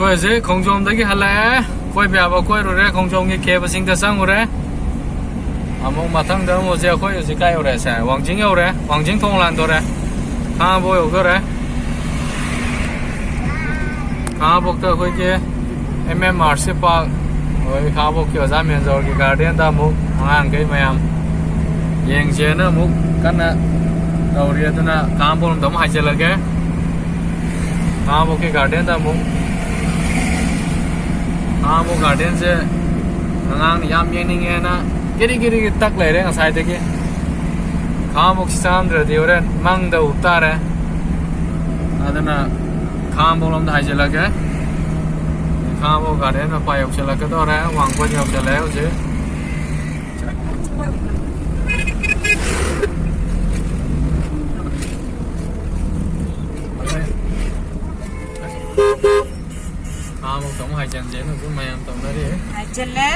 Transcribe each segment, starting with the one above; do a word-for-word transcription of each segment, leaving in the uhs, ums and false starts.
ꯑꯩꯈꯣꯏ ꯍꯧꯖꯤꯛ ꯈꯣꯡꯖꯣꯝꯗꯒꯤ ꯍꯜꯂꯛꯑꯦ꯫ ꯀꯣꯏꯕ ꯌꯥꯕ ꯀꯣꯏꯔꯨꯔꯦ, ꯈꯣꯡꯖꯣꯝꯒꯤ ꯀꯦꯕꯁꯤꯡꯗ ꯆꯪꯉꯨꯔꯦ꯫ ꯑꯃꯨꯛ ꯃꯊꯪꯗ ꯑꯃꯨꯛ ꯍꯧꯖꯤꯛ ꯑꯩꯈꯣꯏ ꯍꯧꯖꯤꯛ ꯀꯥꯏ ꯌꯧꯔꯦ? ꯁꯦ, ꯋꯥꯡꯖꯤꯡ ꯌꯧꯔꯦ, ꯋꯥꯡꯖꯤꯡ ꯊꯣꯡ ꯂꯥꯟꯗꯣꯔꯦ, ꯈꯥꯉꯕꯣꯛ ꯌꯧꯗꯣꯔꯦ꯫ ꯈꯥꯉꯕꯣꯛꯇ ꯑꯩꯈꯣꯏꯒꯤ ꯑꯦꯝ ꯑꯦꯝ ꯑꯥꯔ ꯁꯤ ꯄꯥꯔꯛ, ꯑꯩꯈꯣꯏ ꯈꯥꯉꯕꯣꯛꯀꯤ ꯑꯣꯖꯥ ꯃꯦꯟꯖꯣꯔꯒꯤ ꯒꯥꯔꯗꯦꯟꯗ ꯑꯃꯨꯛ ꯑꯉꯥꯡꯈꯩ ꯃꯌꯥꯝ ꯌꯦꯡꯁꯦꯅ ꯑꯃꯨꯛ ꯀꯟꯅ ꯇꯧꯔꯤ꯫ ꯑꯗꯨꯅ ꯈꯥꯉꯕꯣꯛꯂꯣꯝꯗ ꯑꯃꯨꯛ ꯍꯥꯏꯖꯤꯜꯂꯒꯦ꯫ ꯈꯥꯉꯕꯣꯛꯀꯤ ꯒꯥꯔꯗꯦꯟꯗ ꯑꯃꯨꯛ, ꯈꯥꯉꯕꯣꯛ ꯒꯥꯔꯗꯦꯟꯁꯦ ꯑꯉꯥꯡꯅ ꯌꯥꯝ ꯌꯦꯡꯅꯤꯡꯉꯦꯅ ꯀꯤꯔꯤ ꯀꯤꯔꯤ ꯇꯛ ꯂꯩꯔꯦ ꯉꯁꯥꯏꯗꯒꯤ꯫ ꯈꯥꯉꯕꯣꯛꯁꯤ ꯆꯪꯉꯝꯗ꯭ꯔꯗꯤ ꯍꯣꯔꯦꯟ ꯃꯪꯗ ꯎ ꯇꯥꯔꯦ꯫ ꯑꯗꯨꯅ ꯈꯥꯉꯕꯣꯛꯂꯣꯝꯗ ꯍꯥꯏꯖꯤꯜꯂꯒꯦ꯫ ꯈꯥꯉꯕꯣꯛ ꯒꯥꯔꯗꯦꯟ ꯃꯄꯥ ꯌꯧꯁꯤꯜꯂꯛꯀꯗꯧꯔꯦ, ꯋꯥꯡꯒꯣꯏ ꯌꯧꯁꯤꯜꯂꯛꯑꯦ ꯍꯧꯖꯤꯛ꯫ ꯈꯥꯉꯕꯣꯛꯇ ꯑꯃꯨꯛ ꯍꯥꯏꯖꯟꯁꯦꯅ ꯍꯧꯖꯤꯛ ꯃꯌꯥꯝ ꯇꯧꯅꯔꯤ꯫ ꯍꯥꯏꯖꯜꯂꯦ꯫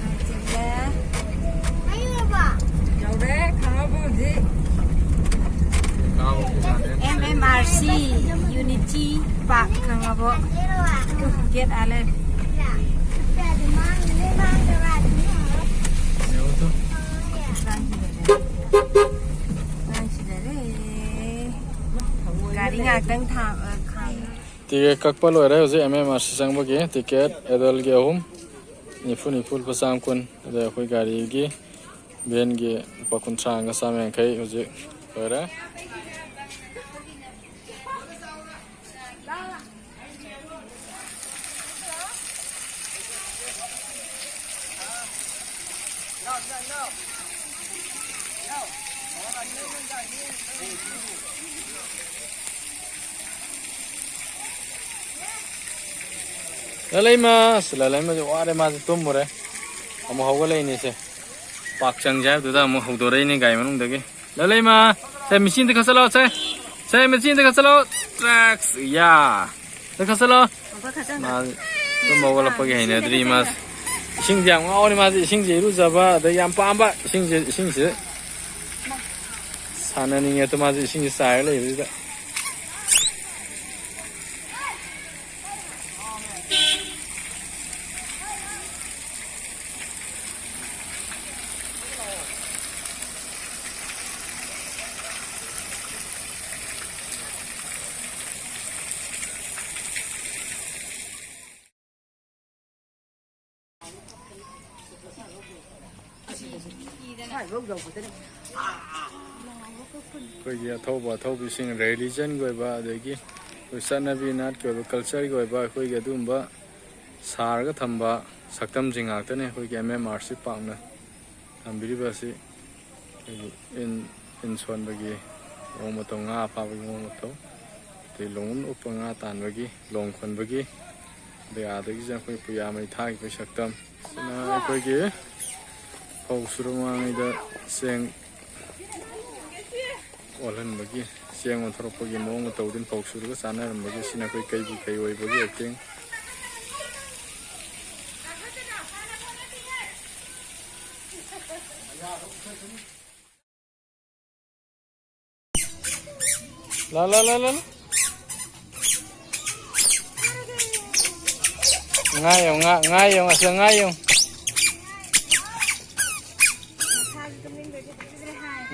ꯍꯥꯏꯖꯜꯂꯦ꯫ ꯌꯧꯔꯦ, ꯈꯥꯉꯕꯣꯛ ꯍꯧꯖꯤꯛ꯫ ꯈꯥꯉꯕꯣꯛꯀꯤ garden. M M R C unity park Khangabok. Gate ꯑꯥ ꯂꯩꯔꯦ꯫ ꯌꯦꯡꯉꯨ ꯇꯨ꯫ ꯒꯥꯔꯤ ꯉꯥꯛꯇꯪ ꯊꯥ-, ꯑ, ꯈꯥꯝ-, ꯇꯤꯀꯦꯠ ꯀꯛꯄ ꯂꯣꯏꯔꯦ꯫ ꯍꯧꯖꯤꯛ ꯑꯦꯝ ꯑꯦꯝ ꯑꯥꯔ ꯁꯤ ꯆꯪꯕꯒꯤ ꯇꯤꯀꯦꯠ ꯑꯦꯗꯜꯒꯤ ꯑꯍꯨꯝ, ꯅꯤꯐꯨ ꯅꯤꯐꯨ, ꯂꯨꯄꯥ ꯆꯥꯝꯃ ꯀꯨꯟ꯫ ꯑꯗ ꯑꯩꯈꯣꯏ ꯒꯥꯔꯤꯒꯤ ꯚꯦꯟꯒꯤ ꯂꯨꯄꯥ ꯀꯨꯟꯊ꯭ꯔꯥ ꯑꯃꯒ ꯆꯥꯝꯃ ꯌꯥꯡꯈꯩ ꯍꯧꯖꯤꯛ ꯂꯣꯏꯔꯦ꯫ ꯂꯂꯩꯃ! ꯑꯁ, ꯂꯂꯩꯃꯁꯦ ꯋꯥꯔꯦ, ꯃꯥꯁꯦ ꯇꯨꯝꯃꯨꯔꯦ꯫ ꯑꯃꯨꯛ ꯍꯧꯒꯠꯂꯛꯏꯅꯦ ꯁꯦ꯫ ꯄꯥꯛ ꯆꯪꯁꯦ ꯍꯥꯏꯕꯗꯨꯗ ꯑꯃꯨꯛ ꯍꯧꯗꯣꯔꯛꯏꯅꯦ ꯒꯥꯔꯤ ꯃꯅꯨꯡꯗꯒꯤ꯫ ꯂꯂꯩꯃ! ꯁꯦ, ꯃꯤꯆꯤ ꯑꯝꯇ ꯈꯠꯆꯜꯂꯣ, ꯁꯦ꯫ ꯁꯦ, ꯃꯤꯆꯤ ꯑꯝꯇ ꯈꯠꯆꯜꯂꯣ꯫ ꯇ꯭ꯔꯦꯛꯁ! ꯌꯥ! ꯑꯝꯇ ꯈꯠꯆꯜꯂꯣ꯫ ꯑꯃꯨꯛꯀ ꯈꯠꯆꯟꯕ꯫ ꯃꯥ ꯇꯨꯝ ꯍꯧꯒꯠꯂꯛꯄꯒꯤ ꯃꯤꯆꯤ ꯑꯝꯇ ꯍꯩꯅꯗ꯭ꯔꯤ ꯈꯠꯆꯟꯕ꯫ ꯃꯥꯁꯦ꯫ ꯏꯁꯤꯡꯁꯦ ꯌꯥꯝ ꯉꯥꯎꯔꯦ ꯃꯥꯁꯦ, ꯏꯁꯤꯡꯁꯦ ꯏꯔꯨꯖꯕ, ꯑꯗꯩ ꯌꯥꯝ ꯄꯥꯝꯕ ꯏꯁꯤꯡꯁꯦ, ꯏꯁꯤꯡꯁꯤꯗ꯫ ꯁꯥꯟꯅꯅꯤꯡꯉꯦ ꯑꯗꯣ ꯃꯥꯁꯦ ꯏꯁꯤꯡꯁꯦ ꯆꯥꯏꯔ ꯂꯩꯕꯁꯤꯗ꯫ ꯑꯩꯈꯣꯏꯒꯤ ꯑꯊꯧꯕ ꯑꯊꯧꯕꯤꯁꯤꯡ, ꯔꯤꯂꯤꯖꯟꯒꯤ ꯑꯣꯏꯕ, ꯑꯗꯒꯤ ꯑꯩꯈꯣꯏ ꯆꯠꯅꯕꯤ ꯅꯥꯠꯀꯤ ꯑꯣꯏꯕ, ꯀꯜꯆꯔꯒꯤ ꯑꯣꯏꯕ, ꯑꯩꯈꯣꯏꯒꯤ ꯑꯗꯨꯒꯨꯝꯕ ꯁꯥꯔꯒ ꯊꯝꯕ ꯁꯛꯇꯝꯁꯤꯡ ꯉꯥꯛꯇꯅꯤ ꯑꯩꯈꯣꯏꯒꯤ ꯑꯦꯝ ꯑꯦꯝ ꯑꯥꯔ ꯁꯤ ꯄꯥꯛꯅ ꯊꯝꯕꯤꯔꯤꯕ ꯑꯁꯤ꯫ ꯑꯩꯈꯣꯏꯒꯤ ꯏꯟ, ꯏꯟ ꯁꯣꯟꯕꯒꯤ ꯃꯑꯣꯡ ꯃꯇꯧ, ꯉꯥ ꯐꯥꯕꯒꯤ ꯃꯑꯣꯡ ꯃꯇꯧ, ꯑꯗꯩ ꯂꯣꯡ ꯎꯞꯄ ꯉꯥ ꯇꯥꯟꯕꯒꯤ, ꯂꯣꯡ ꯈꯣꯟꯕꯒꯤ, ꯑꯗꯩ ꯑꯥꯗꯒꯤꯁꯨ ꯑꯩꯈꯣꯏ ꯄꯨꯌꯥ ꯃꯩ ꯊꯥꯈꯤꯕꯒꯤ ꯁꯛꯇꯝ꯫ ꯁꯤꯅ ꯑꯩꯈꯣꯏꯒꯤ ꯐꯧ ꯁꯨꯔꯨ ꯃꯃꯥꯡꯉꯩꯗ ꯆꯦꯡ ꯑꯣꯜꯍꯟꯕꯒꯤ, ꯆꯦꯡ ꯑꯣꯟꯊꯣꯔꯛꯄꯒꯤ ꯃꯑꯣꯡ ꯃꯇꯧꯗꯨꯅ ꯐꯧ ꯁꯨꯔꯒ ꯆꯥꯟꯅꯔꯝꯕꯒꯤ, ꯁꯤꯅ ꯑꯩꯈꯣꯏ ꯀꯩꯕꯨ ꯀꯩ ꯑꯣꯏꯕꯒꯤ ꯑꯦꯛꯇꯤꯡ꯫ ꯂꯥ, ꯂꯥ, ꯂꯥ, ꯂꯥ, ꯂꯥ꯫ ꯉꯥ ꯌꯦꯡꯉꯨ, ꯉꯥ, ꯉꯥ ꯌꯦꯡꯉꯨ, ꯑꯁꯤꯗ ꯉꯥ ꯌꯦꯡꯉꯨ꯫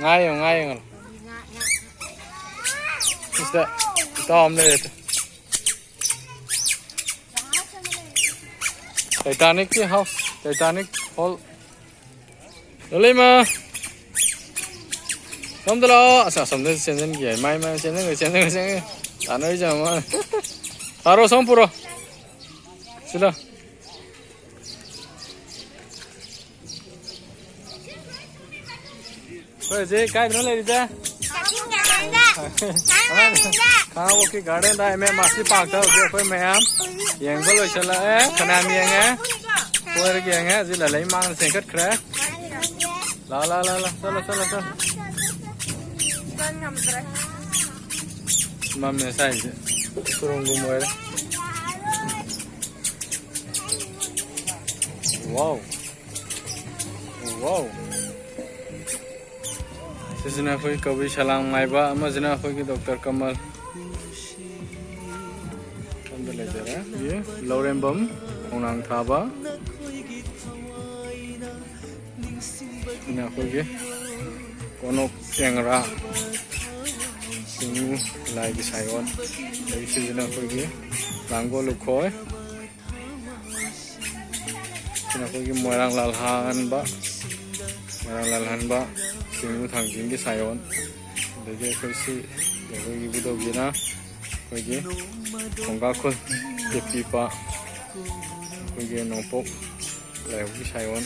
ꯉꯥ ꯌꯦꯡꯉꯨ, ꯉꯥ ꯌꯦꯡꯉꯨ꯫ ꯁꯤꯗ ꯏꯇꯥꯎ ꯑꯃ ꯂꯩꯔꯦ꯫ ꯇꯥꯏꯇꯥꯅꯤꯛꯀꯤ ꯍꯥꯎꯁ, ꯇꯥꯏꯇꯥꯅꯤꯛ ꯍꯣꯜ꯫ ꯂꯣꯂꯤꯃ! ꯁꯣꯝꯗ ꯂꯥꯛꯑꯣ꯫ ꯑꯁ, ꯑꯁꯣꯝꯗ ꯆꯦꯟꯖꯟꯈꯤ ꯍꯥꯏ꯫ ꯃꯥꯏ, ꯃꯥꯏ, ꯆꯦꯟꯖꯟꯈ꯭ꯔꯦ, ꯆꯦꯟꯖꯟꯈ꯭ꯔꯦ, ꯆꯦꯟꯖꯟꯈ꯭ꯔꯦ꯫ ꯇꯥꯟꯅꯔꯤꯁꯦ ꯌꯦꯡꯉꯣ ꯃꯥꯅ꯫ ꯇꯥꯔꯣ, ꯁꯣꯝ ꯄꯨꯔꯣ꯫ ꯁꯤꯗ꯫ ꯑꯩꯈꯣꯏ ꯍꯧꯖꯤꯛ ꯀꯥꯏꯗꯅꯣ ꯂꯩꯔꯤꯁꯦ? ꯀꯛꯆꯤꯡ ꯒꯥꯔꯗꯦꯟꯗ꯫ ꯈꯥꯉꯕꯣꯛꯀꯤ ꯒꯥꯔꯗꯦꯟꯗ ꯑꯦꯝ ꯑꯦꯝ ꯑꯥꯔ ꯁꯤ ꯄꯥꯔꯛꯇ ꯍꯧꯖꯤꯛ ꯑꯩꯈꯣꯏ ꯃꯌꯥꯝ ꯌꯦꯡꯕ ꯂꯣꯏꯁꯤꯜꯂꯛꯑꯦ꯫ ꯐꯅꯌꯥꯝ ꯌꯦꯡꯉꯦ꯫ ꯀꯣꯏꯔꯒ ꯌꯦꯡꯉꯦ꯫ ꯍꯧꯖꯤꯛ ꯂꯂꯩ ꯃꯥꯡꯗ ꯆꯦꯟꯈꯠꯈ꯭ꯔꯦ꯫ ꯂꯥ, ꯂꯥ, ꯂꯥ, ꯂꯥ꯫ ꯆꯠꯂꯣ, ꯆꯠꯂꯣ, ꯆꯠꯂꯣ꯫ ꯆꯦꯟ ꯉꯝꯗ꯭ꯔꯦ꯫ ꯃꯝꯃꯦ ꯁ꯭ꯋꯥꯏꯁꯦ꯫ ꯁꯨꯔꯨꯡꯒꯨꯝ ꯑꯣꯏꯔꯦ꯫ ꯋꯥꯎ꯫ ꯋꯥꯎ꯫ ꯁꯤꯁꯤꯅ ꯑꯩꯈꯣꯏ ꯀꯕꯤ ꯁꯂꯥꯡ ꯃꯥꯏꯕ, ꯑꯃꯁꯤꯅ ꯑꯩꯈꯣꯏꯒꯤ ꯗꯣꯛꯇꯔ ꯀꯃꯜ꯫ ꯁꯣꯝꯗ ꯂꯩꯖꯔꯦ꯫ ꯂꯧꯔꯦꯝꯕꯝ ꯈꯣꯡꯅꯥꯡ ꯊꯥꯕ꯫ ꯁꯤꯅ ꯑꯩꯈꯣꯏꯒꯤ ꯀꯣꯅꯣꯛ ꯆꯦꯡꯔꯥ ꯆꯤꯡꯉꯨ ꯂꯥꯏꯒꯤ ꯁꯥꯏꯑꯣꯟ꯫ ꯑꯗꯒꯤ ꯁꯤꯁꯤꯅ ꯑꯩꯈꯣꯏꯒꯤ ꯂꯥꯡꯒꯣꯜ ꯂꯨꯈꯣꯏ꯫ ꯁꯤꯅ ꯑꯩꯈꯣꯏꯒꯤ ꯃꯣꯏꯔꯥꯡ ꯂꯥꯜꯍꯥꯟꯕ꯫ ꯃꯔꯥꯡ ꯂꯥꯜꯍꯟꯕ, ꯆꯤꯡꯉꯨ ꯊꯥꯡꯖꯤꯡꯒꯤ ꯁꯥꯏꯑꯣꯟ꯫ ꯑꯗꯒꯤ ꯑꯩꯈꯣꯏ ꯁꯤ, ꯑꯩꯈꯣꯏꯒꯤ ꯏꯕꯨꯙꯧꯒꯤꯅ ꯑꯩꯈꯣꯏꯒꯤ ꯈꯣꯡꯒꯥ ꯈꯨꯜ ꯇꯦꯛꯄꯤꯄ, ꯑꯩꯈꯣꯏꯒꯤ ꯅꯣꯡꯄꯣꯛ ꯂꯥꯏꯍꯧꯒꯤ ꯁꯥꯏꯑꯣꯟ꯫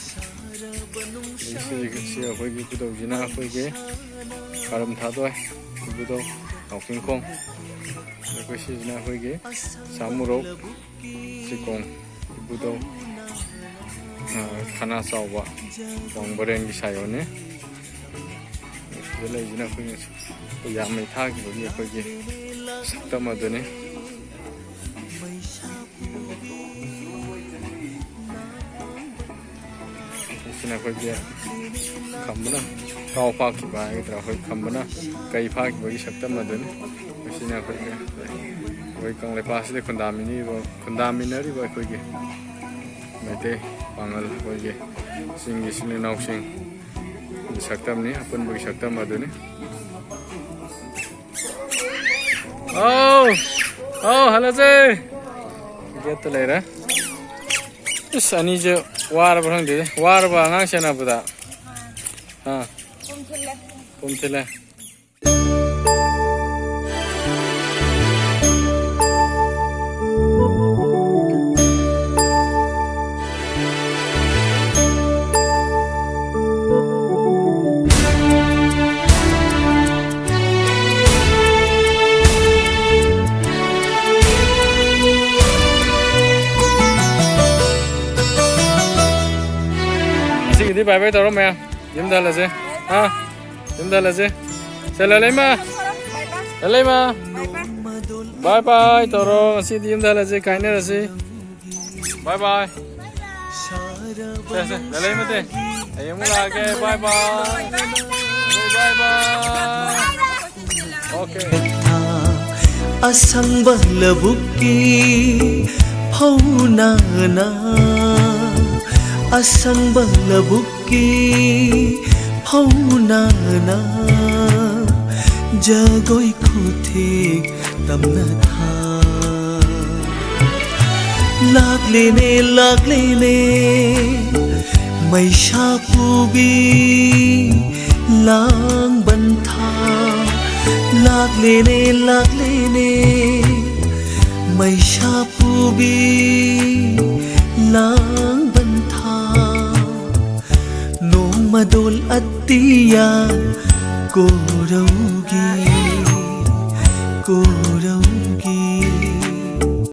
ꯑꯗꯒꯤ ꯁꯤ, ꯁꯤ ꯑꯩꯈꯣꯏꯒꯤ ꯏꯕꯨꯙꯧꯁꯤꯅ ꯑꯩꯈꯣꯏꯒꯤ ꯀꯔꯝ ꯊꯥꯗꯣꯏ ꯏꯕꯨꯙꯧ ꯅꯥꯎꯆꯤꯡꯈꯣꯡ꯫ ꯑꯩꯈꯣꯏ ꯁꯤꯁꯤꯅ ꯑꯩꯈꯣꯏꯒꯤ ꯁꯥꯃꯨꯔꯧ ꯆꯤꯀꯣꯡ ꯏꯕꯨꯙꯧ, ꯑ, ꯈꯅꯥ ꯆꯥꯎꯕ ꯋꯥꯡꯕꯔꯦꯟꯒꯤ ꯁꯥꯏꯑꯣꯟꯅꯤ꯫ ꯁꯤꯗ ꯂꯩꯁꯤꯅ ꯑꯩꯈꯣꯏ ꯌꯥꯝꯃꯩ ꯊꯥꯈꯤꯕꯒꯤ ꯑꯩꯈꯣꯏꯒꯤ ꯁꯛꯇꯝ ꯑꯗꯨꯅꯤ꯫ ꯁꯤꯅ ꯑꯩꯈꯣꯏꯒꯤ ꯈꯝꯕꯅ ꯀꯥꯎ ꯐꯥꯈꯤꯕ ꯍꯥꯏꯒꯗ꯭ꯔꯥ, ꯑꯩꯈꯣꯏ ꯈꯝꯕꯅ ꯀꯩ ꯐꯥꯈꯤꯕꯒꯤ ꯁꯛꯇꯝ ꯑꯗꯨꯅꯤ꯫ ꯃꯁꯤꯅ ꯑꯩꯈꯣꯏꯒꯤ, ꯑꯩꯈꯣꯏ ꯀꯪꯂꯩꯄꯥꯛꯁꯤꯗ ꯈꯨꯟꯗꯥꯃꯤꯟꯅꯔꯤꯕ, ꯈꯨꯟꯗꯥꯃꯤꯟꯅꯔꯤꯕ ꯑꯩꯈꯣꯏꯒꯤ ꯃꯩꯇꯩ ꯄꯥꯉꯜ, ꯑꯩꯈꯣꯏꯒꯤ ꯆꯤꯡꯒꯤ ꯏꯆꯤꯜ ꯏꯅꯥꯎꯁꯤꯡ ꯁꯛꯇꯝꯅꯤ, ꯑꯄꯨꯟꯕꯒꯤ ꯁꯛꯇꯝ ꯑꯗꯨꯅꯤ꯫ ꯑꯧ, ꯑꯧ, ꯍꯜꯂꯁꯦ꯫ ꯒꯦꯠꯇ ꯂꯩꯔꯦ꯫ ꯏꯁ, ꯑꯅꯤꯁꯦ ꯋꯥꯔꯕ ꯈꯪꯗꯦ꯫ ꯋꯥꯔꯕ ꯑꯉꯥꯡ ꯁꯦꯟꯅꯕꯗ? ꯑꯥ꯫ ꯄꯨꯝ ꯊꯤꯜꯂꯦ꯫ ꯉꯁꯤꯒꯤꯗꯤ bye bye ꯇꯧꯔꯣ ꯃꯌꯥꯝ꯫ ꯌꯨꯝꯗ ꯍꯜꯂꯁꯦ꯫ ꯍꯥ? ꯌꯨꯝꯗ ꯍꯜꯂꯁꯦ꯫ ꯁꯦ, ꯂꯂꯩꯃ꯫ ꯂꯂꯩꯃ꯫ Bye bye ꯇꯧꯔꯣ꯫ ꯉꯁꯤꯗꯤ ꯌꯨꯝꯗ ꯍꯜꯂꯁꯦ, ꯀꯥꯏꯅꯔꯁꯤ꯫ Bye bye꯫ ꯁꯦ, ꯁꯦ, ꯂꯂꯩꯃꯗꯤ꯫ ꯍꯌꯦꯡ ꯑꯃꯨꯛ ꯂꯥꯛꯑꯒꯦ꯫ Bye bye꯫ Bye bye꯫ Okay꯫ ꯑꯁꯪꯕ ꯂꯧꯕꯨꯛꯀꯤ ꯐꯧꯅꯥꯅ, ꯑꯁꯪꯕ ꯂꯧꯕꯨꯛꯀꯤ ꯐꯧꯅꯥꯅ, ꯖꯒꯣꯏ ꯈꯨꯊꯦꯛ ꯇꯝꯅ ꯊꯥ꯫ ꯂꯥꯛꯂꯦꯅꯦ, ꯂꯥꯛꯂꯦꯅꯦ, ꯃꯩꯁꯥ ꯄꯨꯕꯤ ꯂꯥꯡꯕꯟ ꯊꯥ, ꯂꯥꯛꯂꯦꯅꯦ, ꯂꯥꯛꯂꯦꯅꯦ, ꯃꯩꯁꯥ ꯄꯨꯕꯤ ꯂꯥꯡꯕꯟ ꯊꯥ꯫ ꯅꯣꯡꯃꯗꯣꯜ ꯑꯇꯤꯌꯥ ꯀꯣꯔꯧꯒꯤ